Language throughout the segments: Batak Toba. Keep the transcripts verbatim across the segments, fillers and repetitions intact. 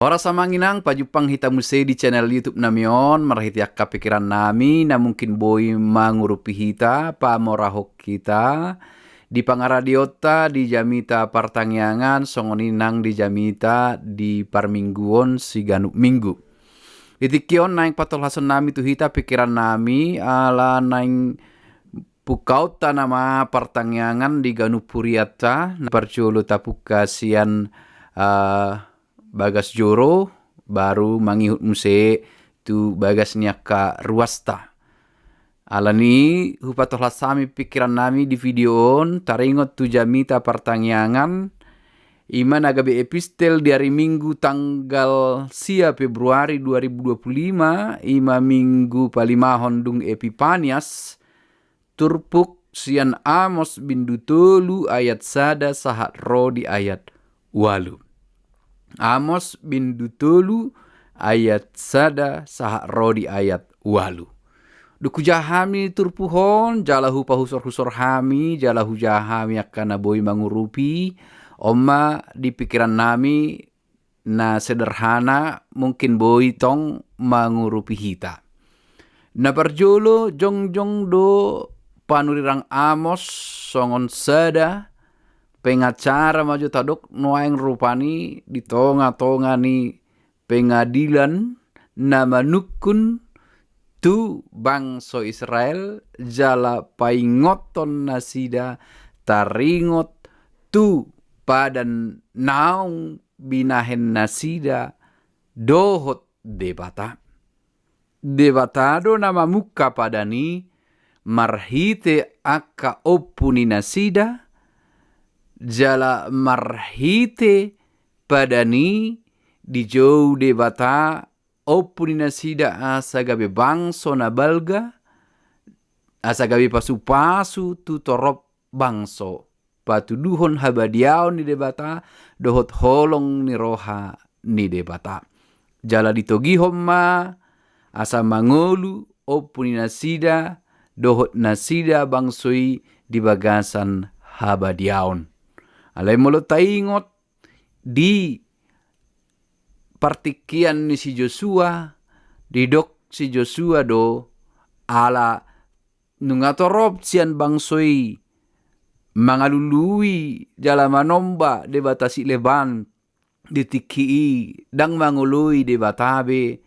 Horas amang inang, pajumpang hita muse di channel YouTube nami on, marhite angka pikiran nami na mungkin boi mangurupi hita, pamorahon hita di pangaradionta di jamita partangiangan, songon i nang di jamita di parmingguon siganup minggu. Di tingki on naeng patolhason nami tu hita pikiran nami, ala naeng pungkaonta nama partangiangan di ganup hurianta, na parjolo tapungka sian, ah, bagas joro, baru mangihut muse tu bagas ni angka ruasta. Alani hupatolhas hami pikiran nami di video on, taringot tu jamita partangiangan, ima na gabe epistel di ari Minggu tanggal sia Februari dua ribu dua puluh lima, ima Minggu palimahon dung Epipanias, turpuk sian Amos bindu tolu ayat sada sahat ro di ayat ualu. Amos bindu tolu ayat sada sahat ro di ayat ualu. Dung hujaha hami turpuk on, jala hupahusor-husor hami, jala hujaha hami angka na boi mangurupi, on ma di pikiran nami na sederhana mungkin boi tong mangurupi hita. Na parjolo jongjong do panurirang Amos songon sada pengacara ma jo tadok nuaeng rupani di tonga-tonga ni pengadilan na manungkun tu bangso Israel jala paingothon nasida taringot tu padan naung binahen nasida dohot Debata. Debata do na mamungka padan i marhite angka ompu ni nasida, jala marhite padan i dijou Debata ompu ni nasida asa gabe bangso na balga, asa gabe pasu-pasu tu torop bangso, patuduhon habadiaon ni Debata dohot holong ni roha ni Debata. Jala ditogihon ma asa mangolu ompu ni nasida dohot nasida bangso i di bagasan habadiaon. Alai molo taingot di partingkian ni si Josua, didok si Josua do, ala nunga torop sian bangso i mangalului jala manomba debata sileban di tingki i, ndang mangoloi Debata be,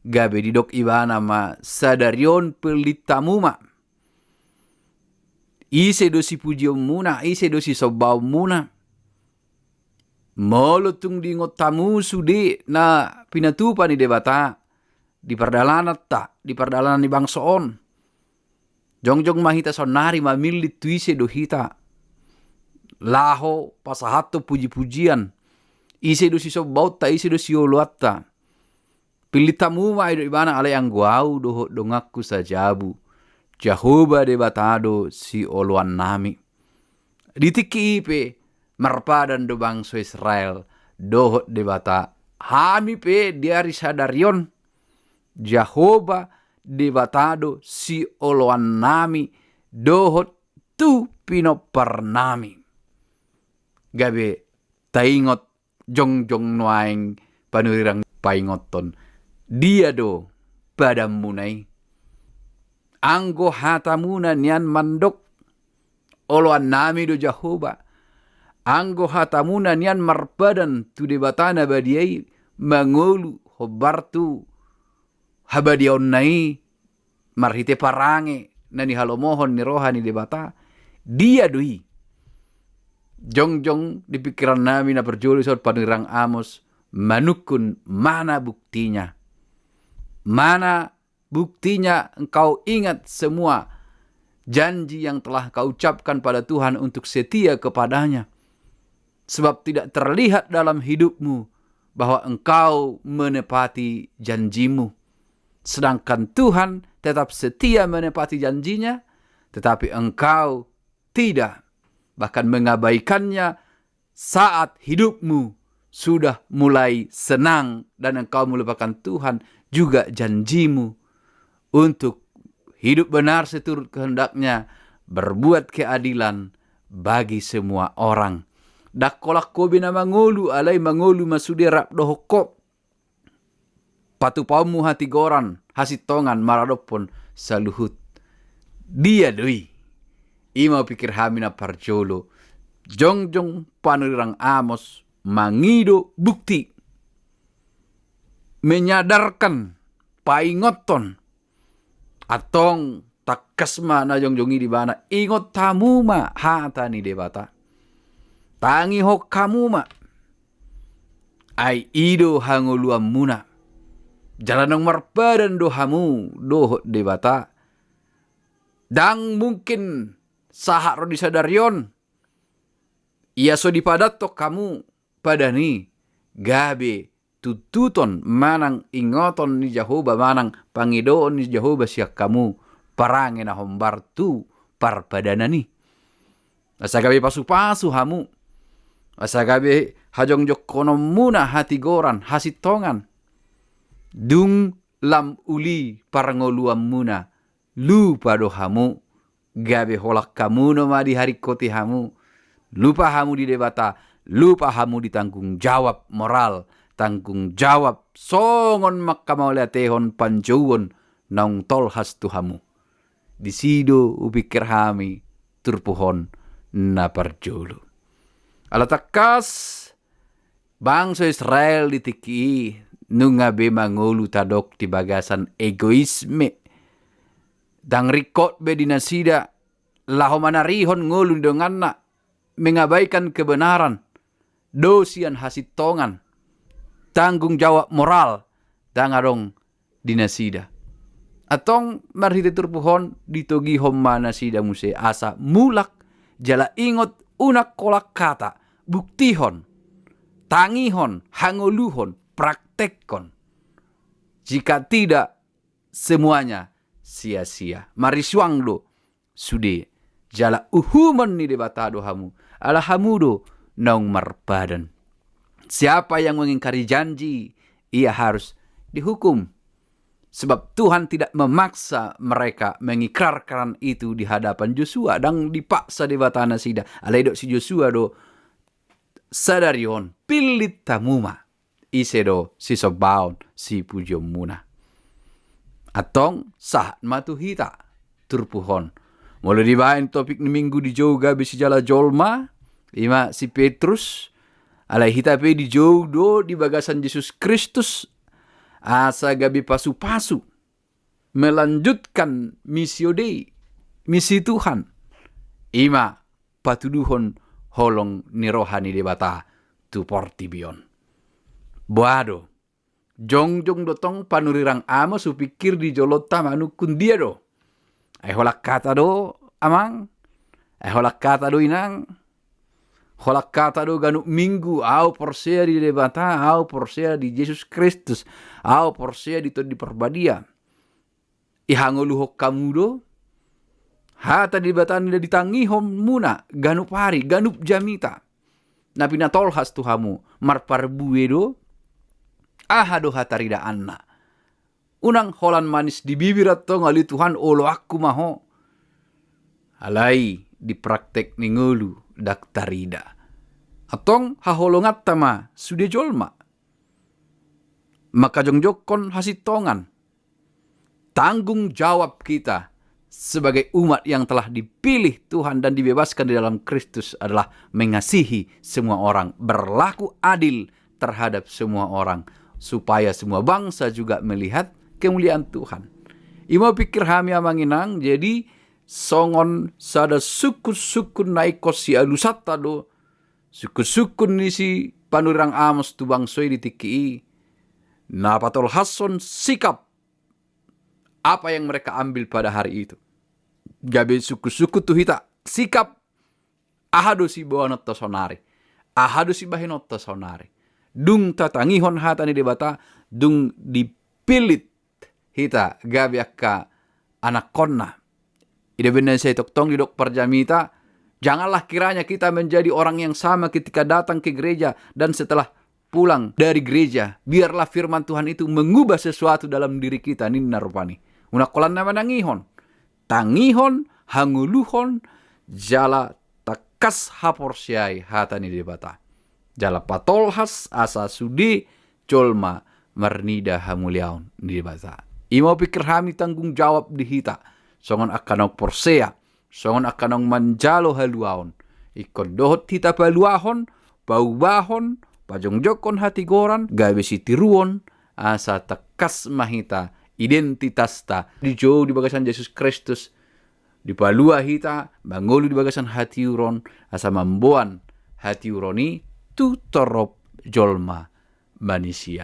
gabe didok ibana ma, sadari on pellithamu ma. Ise do sipujionmuna, ise do sisombaonmuna? Molo tung diingot hamu sude na pinatupa ni Debata di pardalananta, di pardalanan ni bangso on, jongjong ma hita saonnari mamillit tu ise do hita laho pasahathon puji-pujian, ise do sisombaonta, ise do sioloanta. Pillithamu ma, didok ibana, alai anggo ahu dohot donganku sajabu, Jahowa Debata do sioloannami. Di tingki i pe marpadan do bangso Israel dohot Debata. Hami pe di ari sadari on, Jahowa Debata do sioloannami dohot tu pinomparnami. Gabe taingot jongjong nuaeng panurirang paingothon, dia do padanmuna i? Anggo hatamuna nian mandok, oloannami do Jahowa. Anggo hatamuna nian marpadan tu Debata na badia i, mangolu hombar tu habadiaonna i marhite parange na nihalomohon ni roha ni Debata, dia do i? Jongjong di pingkirannami na parjolo songon panurirang Amos manungkun, mana buktinya? Mana buktinya engkau ingat semua janji yang telah kau ucapkan pada Tuhan untuk setia kepada-Nya? Sebab tidak terlihat dalam hidupmu bahwa engkau menepati janjimu. Sedangkan Tuhan tetap setia menepati janji-Nya, tetapi engkau tidak, bahkan mengabaikannya saat hidupmu sudah mulai senang dan engkau melupakan Tuhan juga janjimu untuk hidup benar seturut kehendak-Nya, berbuat keadilan bagi semua orang. Ndang holan ho be na mangolu, alai mangolu ma sude rap dohot ho. patupaonmu hatigoran, hasintongan maradophon saluhut. Dia do i? I ma hupikir hami na parjolo, jongjong panurirang Amos mangido bukti, menyadarkan, paingothon. Antong tangkas ma na jongjong i di ibana, ingot hamu ma hata ni Debata. Tangihon hamu ma. Ai i do hangoluanmuna. Jala naung marpadan do hamu dohot Debata. Ndang mungkin sahat ro di sadari on, ia so dipadathon hamu padan i gabe tuntuton manang ingoton ni Jahowa manang pangidoon ni Jahowa sian hamu parange na hombar tu parpadanan i. Asa gabe pasupasu hamu, asa gabe hajongjongkononmuna hatigoran, hasintongan. Dung lam uli parngoluanmuna, lupa do hamu, gabe holan hamu nama diharingkoti hamu. Lupa hamu di Debata, lupa hamu di tanggung jawab moral, tanggung jawab songon mangkamauliatehon panjouon naung tolhas tu hamu. Disi do hupikir hami turpuk on na parjolo. Ala tangkas bangso Israel di tingki i nunga be mangolu tadok di bagasan egoisme. Ndang ringkot be di nasida laho manarihon ngolu ni donganna, mengabaikan kebenaran, do sian hasintongan, tanggung jawab moral ndang adong di nasida. Antong marhite turpuk on ditogihon ma nasida muse asa mulak jala ingot, unang holan hata, buktihon, tangihon, hangoluhon, praktekkon. Jika tidak, semuanya sia-sia. Marisuang do sude. Jala uhumon ni Debata do hamu, ala hamu do naung marpadan. Siapa yang mengingkari janji, ia harus dihukum. Sebab Tuhan tidak memaksa mereka mengikrarkan itu di hadapan Josua. Ndang dipaksa Debata nasida. Alai didok si Josua do, sadari on pillit hamu ma ise do sisombaon, sipujionmuna. Antong sahat ma tu hita turpuk on. Molo dibaen topik ni minggu dijou gabe sijala jolma, i ma si Petrus, alai hita pe dijou do di bagasan Jesus Kristus asa gabe pasupasu melanjutkan missio Dei, misi Tuhan. I ma patuduhon holong ni roha ni Debata tu portibi on. Boha do, jongjong do tong panurirang Amos hupikir di jolonta manungkun dia do. Ai holan hata do amang, ai holan hata do inang, holan hata do ganup minggu, au porsea di Debata, au porsea di Jesus Kristus, au porsea di Tondi Parbadia. Ihangoluhon hamu do hata ni Debata na ditangihonmuna ganup ari, ganup jamita na pinatolhas tu hamu, marparbue do? Aha do hataridaanna? Unang holan manis di bibir antong, ale Tuhan, oloanku ma Ho. Alai di praktek ni ngolu ndang tarida. Antong haholonganta ma sude jolma mangkajongjongkon hasintongan. Tanggung jawab kita sebagai umat yang telah dipilih Tuhan dan dibebaskan di dalam Kristus adalah mengasihi semua orang, berlaku adil terhadap semua orang, supaya semua bangsa juga melihat kemuliaan Tuhan. I ma hupikir hami amang inang, jadi songon sada sungkun-sungkun na ingkon sialusanta do, sungkun-sungkun ni si panurirang Amos tu bangso i di tingki i, na patolhashon sikap apa yang mereka ambil pada hari itu. Gabe sungkun-sungkun tu hita, sikap, aha do siboanonta saonari, aha do sibahenonta saonari. Dung tatangihon hata ni Debata, dung dipillit hita gabe angka anakkonna. I do umbahen na sai tongtong didok parjamita, janganlah kiranya kita menjadi orang yang sama ketika datang ke gereja dan setelah pulang dari gereja. Biarlah firman Tuhan itu mengubah sesuatu dalam diri kita, ninna rupani. Unang holan na manangihon. Tangihon, hangoluhon, jala tangkas haporseai hata ni Debata. Jala patolhas asa sude jolma marnida hamuliaon ni Debata. I ma hupingkir hami tanggung jawab di hita songon angka naung porsea, songon angka naung manjalo haluaon. Ingkon dohot hita paluahon, paubahon, pajongjongkon hatigoran gabe sitiruon, asa tangkas ma hita identitasta dijou di bagasan Jesus Kristus, dipalua hita mangolu di bagasan hatiuron, asa mamboan hatiuron i tu torop jolma manisia.